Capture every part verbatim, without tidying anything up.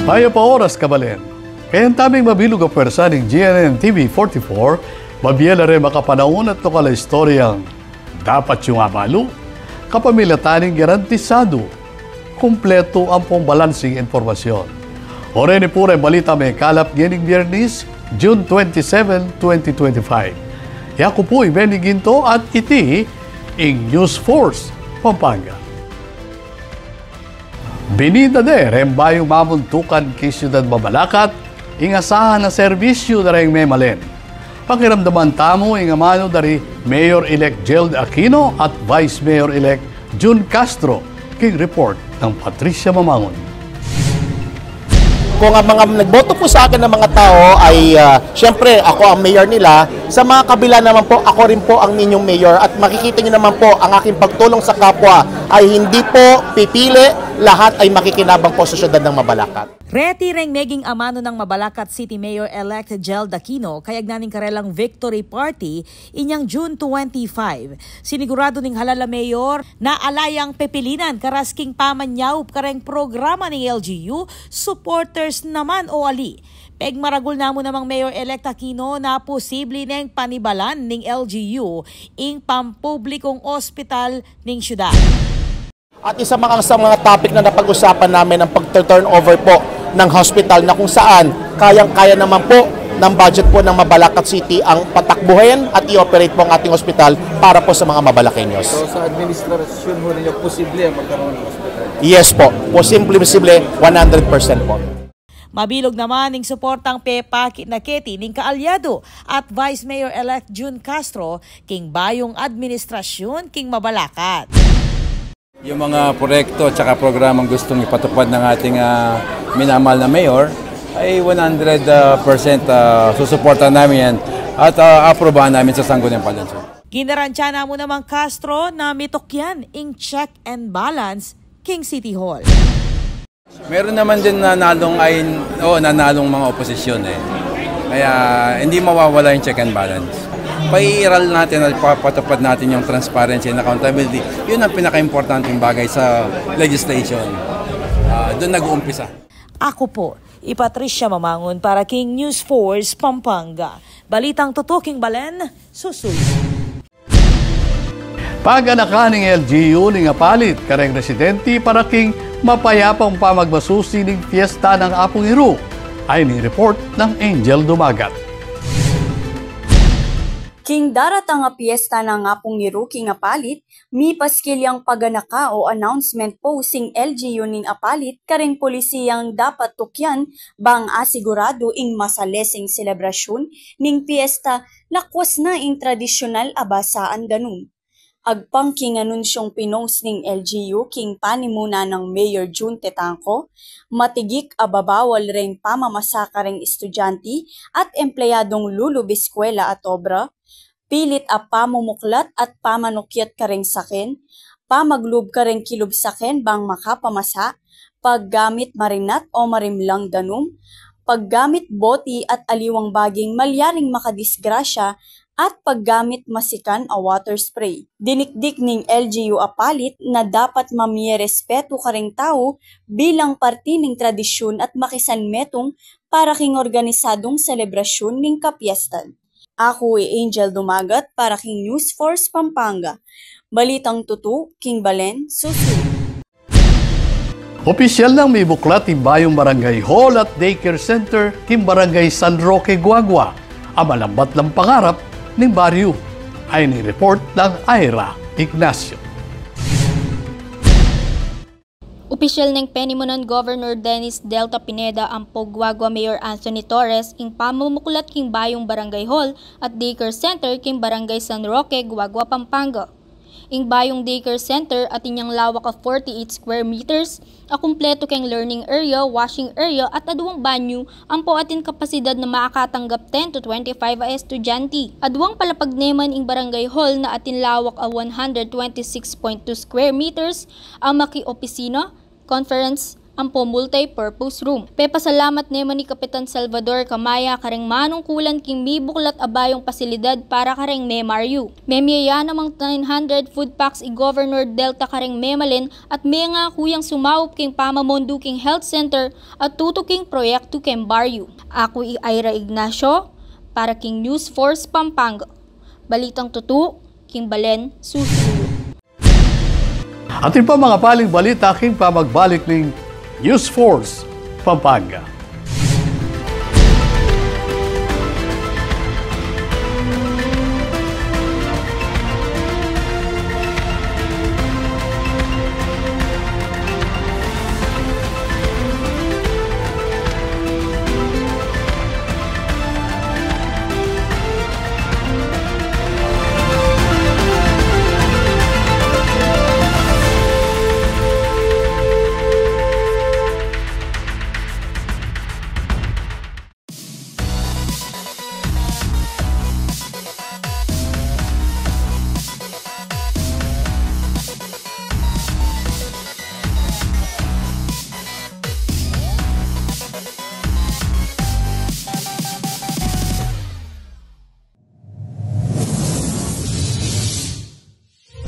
Mayap a oras, kabalen. Kayang taming mabilug a pwersa ning G N N T V forty-four, mabie la reng makapanaun at lokal a istoryang dapat yung abalu. Kapamilatan ning garantisadu, kumpletu ampong balansing impormasyon. O reni pu reng balita mekalap ngening Biyernes, June twenty-seven, twenty twenty-five. Yaku pu i Benny Ginto at iti ing News Force Pampanga. Binida de reng bayung mamuntukan king Syudad Mabalacat ing asahan a serbisyu da reng memalen. Pakiramdaman tamu ing amanu da ri Mayor-elect Jeld Aquino at Vice Mayor-elect Jun Castro king report nang Patricia Mamangun. Kung ang mga nagboto po sa akin ng mga tao ay, ah, siyempre, ako ang mayor nila, sa mga kabila naman po, ako rin po ang inyong mayor at makikita niyo naman po ang aking pagtulong sa kapwa ay hindi po pipili, lahat ay makikinabang po sa siyudad ng Mabalacat. Reti reng meging amanu nang Mabalacat City Mayor-elect Jeld Aquino kayagnan ning karelang victory party inyang June twenty-five. Siniguradu ning halal a mayor na ala yang pepilinan karas king pamanyaup kareng programa ning L G U, supporters naman o ali. Pegmaragul na mu namang Mayor-elect Aquino na posible neng panibalan ning L G U ing pampublikong ospital ning syudad. At isa mga, sa mga topic na napag-usapan namin ang pag-turnover po ng hospital na kung saan kayang-kaya naman po ng budget po ng Mabalacat City ang patakbuhin at i-operate po ang ating hospital para po sa mga Mabalaqueños. So, sa administrasyon ho ninyo, posible ang magkaroon ng hospital? Yes po. Posible, posible, one hundred percent po. Mabilug naman ing suportang pepakit na keti ning kaalyadu at Vice Mayor-elect Jun Castro king bayung administrasyun king Mabalacat. Yung mga proyekto at saka programang gustong ipatupad ng ating, ah, minamahal na mayor ay one hundred percent, ah, susuportahan namin yan at, ah, aprobahan namin sa Sangguniang Panlungsod. Ginarantya na mu namang Castro na mitukyan ing check and balance king City Hall. Meron naman din nanalong ay, oo, nanalong mga oposisyon eh. Kaya hindi mawawala yung check and balance. Paiiral natin at papatupad natin yung transparency and accountability. Yun ang pinaka-importanteng bagay sa legislation. Ah, doon nag-uumpisa. Aku pu i Patricia Mamangun para king News Force Pampanga. Balitang tutuking balen, susuyu. Paganakan ning L G U ning Apalit kareng residente para king mapayapang pamagmasusi ning Fiesta nang Apung Iru. Ayni ing report nang Angel Dumagat. King daratang a Piesta nang Apung Iru king Apalit, mipaskil yang paganaka o announcement post ing L G U ning Apalit kareng pulisiyang dapat tukyan bang asiguradu ing masaleseng selebrasyun ning piesta lakwas na ing tradisyunal a basaan danum. Agpang king anunsyung pinost ning L G U king panimuna nang Mayor Jun Tetangco, matigik a babawal reng pamamasa kareng estudyante at empleyadung lulub eskwela at obra, pilit a pamumuklat at pamanukyat kareng saken, pamaglub kareng kilub saken bang makapamasa, paggamit marinat o marimlang danum, paggamit boti at aliwang baging malyaring makadisgrasya, at paggamit masikan a water spray. Dinikdik ning L G U Apalit na dapat mamie respetu kareng tau bilang parti ning tradisyun at makisanmetung para king organisadung selebrasyun ning kapiestan. Aku i Angel Dumagat para king News Force Pampanga. Balitang tutu king balen, susu. Opisyal nang mibuklat ing bayung barangay hall at daycare center king Barangay San Roque, Guagua, a malambat lang pangarap ning baryu. Ayni ing report nang Ira Ignacio. Opisyal neng penimunan Governor Dennis Delta Pineda ampo Guagua Mayor Anthony Torres ing pamumuklat king bayung barangay hall at daycare center king Barangay San Roque, Guagua, Pampanga. Ing bayung daycare center atin yang lawak a forty-eight square meters, a kumpletu keng learning area, washing area, at aduang banyu, ampo atin kapasidad na makatanggap ten to twenty-five a estudyante. Aduang palapag neman ing barangay hall na atin lawak a one hundred twenty-six point two square meters, a maki opisina, conference, ampo multi-purpose room. Pepasalamat ne man i Kapitan Salvador Camaya kareng manungkulan king mibuklat a bayung pasilidad para kareng memaryu. Memiyayan namang nine hundred food packs i Governor Delta kareng memalen at mengaku yang sumaup king pamamondu king health center at tutuking proyektu king baryu. Aku i Ira Ignacio para king News Force Pampanga. Balitang tutu, king balen susuyu. Atin pa mga paling balita king pamagbalik ning News Force Pampanga.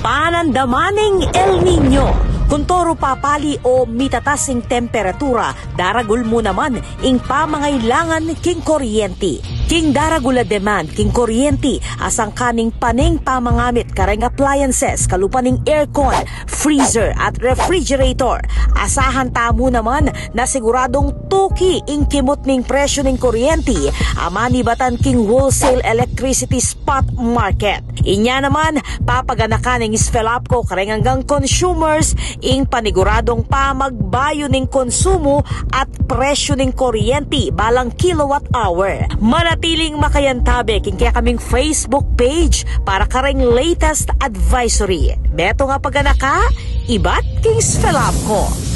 Panandaman ning El Niño. Kuntoru papali o mitatas ing temperatura, daragul mu naman ing pamangailangan king kuryenti. King daragul a demand king kuryenti, asangkan ning pane ing pamangamit kareng appliances, kalupa ning aircon, freezer at refrigerator. Asahan tamu naman na siguradung tuki ing kimut ning presyu ning kuryenti a manibatan king wholesale electricity spot market. Inya naman, papaganakan ning SFELAPCO kareng anggang consumers ing paniguradung pamagbayu ning konsumu at presyu ning kuryenti balang kilowatt hour. Manatiling makayantabe king kekaming Facebook page para kareng latest advisory. Metung a paganaka, ibat king SFELAPCO.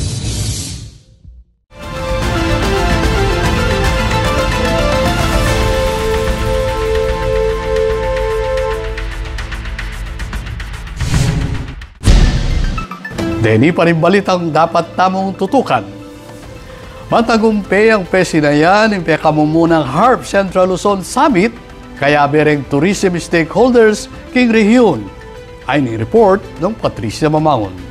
Deni pa ring balitang dapat tamung tutukan. Matagumpe yang pesinayan ing pekamumunang HARP Central Luzon Summit, kayabe reng tourism stakeholders king rehiyun. Ayni ing report nang Patricia Mamaun.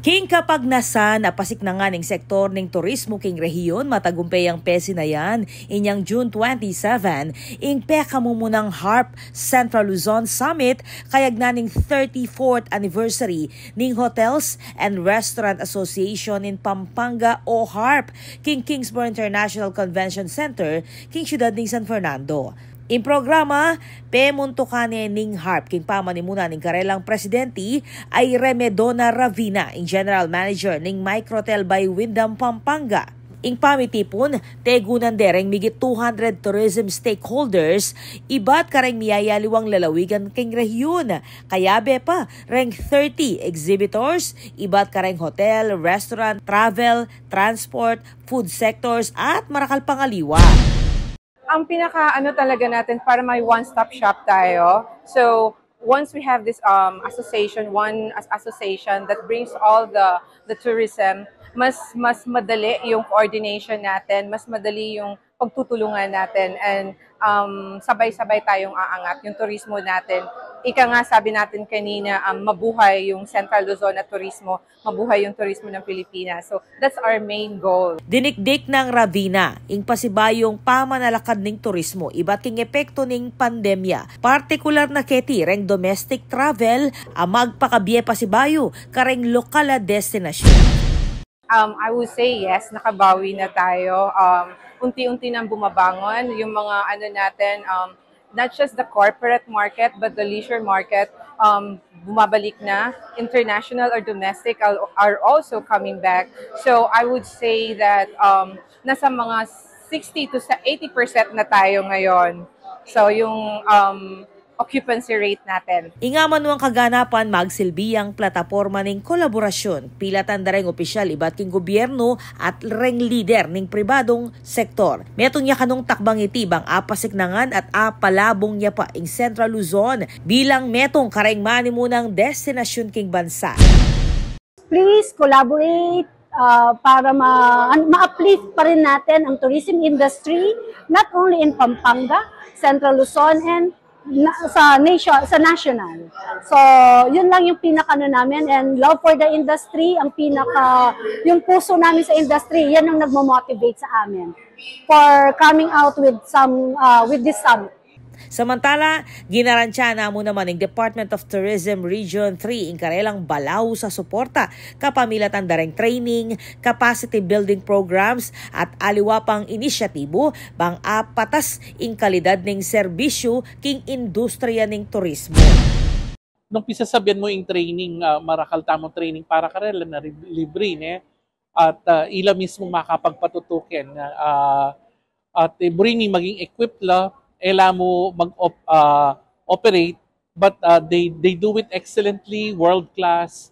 King kapagnasan a pasiknangan ing sektor ning turismo king rehiyun, matagumpe yang pesinayan inyang June twenty-seven ing pekamumunang HARP Central Luzon Summit, kayagnan ning thirty-fourth anniversary ning Hotels and Restaurant Association in Pampanga o HARP king Kingsborough International Convention Center king siyudad ning San Fernando. Ing programa, pemuntukan ne ning HARP king pamanimuna ning karelang presidenti a i Remedona Ravina, ing general manager ning Microtel by Wyndham Pampanga. Ing pamitipun, tegunan de reng migit two hundred tourism stakeholders ibat kareng miyayaliwang lalawigan king rehiyun. Kayabe pa reng thirty exhibitors ibat kareng hotel, restaurant, travel, transport, food sectors at marakal pang aliwa. Ang pinaka ano talaga natin para may one-stop shop tayo. So once we have this um, association, one as- association that brings all the the tourism, mas mas madali yung coordination natin, mas madali yung pagtutulungan natin, and um, sabay-sabay tayong aangat yung turismo natin. Ika nga, sabi natin kanina, um, mabuhay yung Central Luzon at turismo, mabuhay yung turismo ng Pilipinas. So that's our main goal. Dinikdik nang Ravina ing pasibayung pamanalakad ning turismo ibat king epekto ning pandemya, partikular na keti reng domestic travel a magpakabie pasibayu kareng lokal a destinasyon. Um, I would say yes, nakabawi na tayo. Um, unti-unti nang bumabangon yung mga ano natin, um, not just the corporate market but the leisure market, um, bumabalik na. International or domestic are, are also coming back. So I would say that um, nasa mga sixty to sa eighty percent na tayo ngayon. So yung um, occupancy rate natin. Ing amanuang kaganapan magsilbi yang plataporma ning kolaborasyun, pilatan da reng opisyal ibat king gobyerno at reng lider ning pribadung sektor. Metung ya kanung takbang iti bang apasiknangan at apalabung ya pa ing Central Luzon bilang metung kareng manimunang destinasyun king bansa. Please collaborate, ah, para ma-, an-, ma-uplift pa rin natin ang tourism industry, not only in Pampanga, Central Luzon, and na-, sa nation, sa national. So, yun lang yung pinaka-ano namin, and love for the industry, ang pinaka, yung puso namin sa industry, yan ang nagmo-motivate sa amin for coming out with some, ah, with this summit. Samantala, ginarantya na mu naman ning Department of Tourism Region three ing karelang balaus a suporta kapamilatan da reng training, capacity building programs, at aliwa pang inisyatibu bang apatas ing kalidad ning serbisyu king industriya ning turismo. Nung pisasabian mu ing training, ah, marakal tamung training para karela na lib-, libre, ne? At, ah, ila mismung makapagpatutukin, ah, at, eh, buri mi maging equipped la, e la mu mag-op-, ah, operate, but, ah, they, they do it excellently, world class.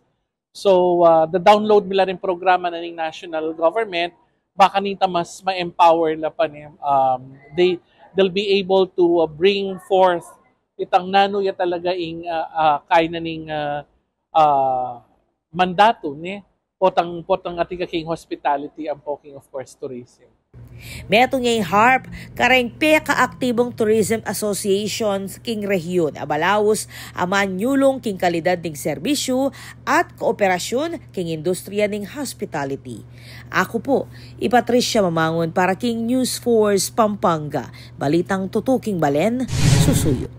So, ah, da-download mi la ring programa na ning national government, baka nita mas ma-empower la pa, ne, um, they, they'll be able to, ah, bring forth itang nanu ya talaga ing, ah, ah, kaya na ning, ah, ah, mandatu, ne? Potang, potang atin ka king hospitality, ampo king, of course, tourism. Metung ya ing HARP kareng pekaaktibung tourism associations king rehiyun a balaus a manyulung king kalidad ning serbisyu at kooperasyon king industriya ning hospitality. Aku pu i Patricia Mamangun para king News Force Pampanga, balitang tutu king balen, susuyu.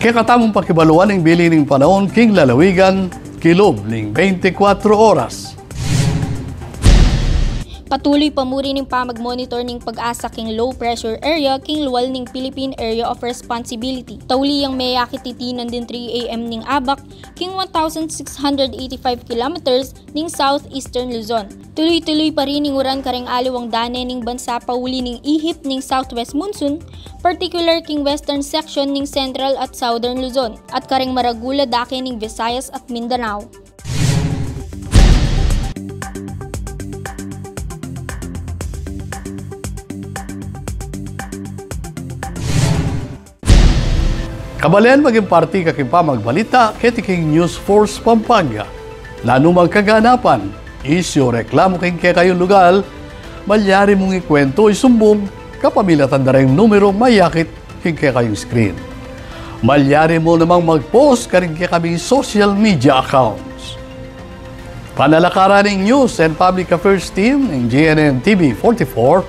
Kekatamung pakibaluan ing bili ning panaun king lalawigan kilub ning bente kwatro oras. Patuloy pa mu rin ing pamag-monitor ning PAGASA king low pressure area king lual ning Philippine Area of Responsibility. Tauli yang meyakit iti nandin three A M ning abak king one thousand six hundred eighty-five kilometers ning southeastern Luzon. Tuloy-tuloy pa rin ing uran kareng aliwang dane ning bansa pauli ning ihip ning southwest monsoon, particular king western section ning central at southern Luzon, at kareng maragul a dake ning Visayas at Mindanao. Kabalen, maging parti ka king pamagbalita keti king News Force Pampanga. Nanu mang kaganapan, isyu, reklamu king kekayung lugal, malyari mung ikuwentu o isumbung kapamilatan da reng numerung mayakit king kekayung screen. Malyari mu namang mag-post karing kekaming social media accounts. Panalakaran ning News and Public Affairs Team ning G N N T V forty-four,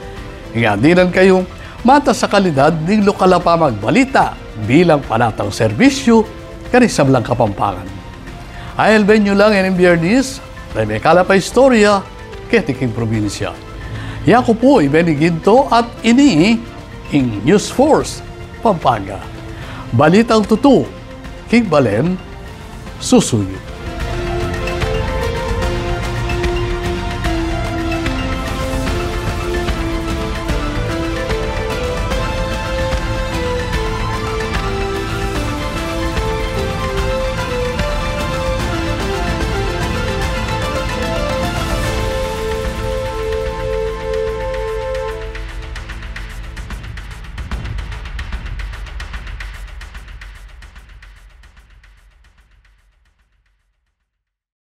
ing adinan kayu matas a kalidad ning lokal a pamagbalita bilang panatang serbisyu karing sablang Kapampangan. Aelben yu lang ing Biernis, reme kala pa istorya keti king probinsya. Yaku pu i Benny Ginto at ini ing News Force Pampanga. Balitang tutu king balen, susuyu.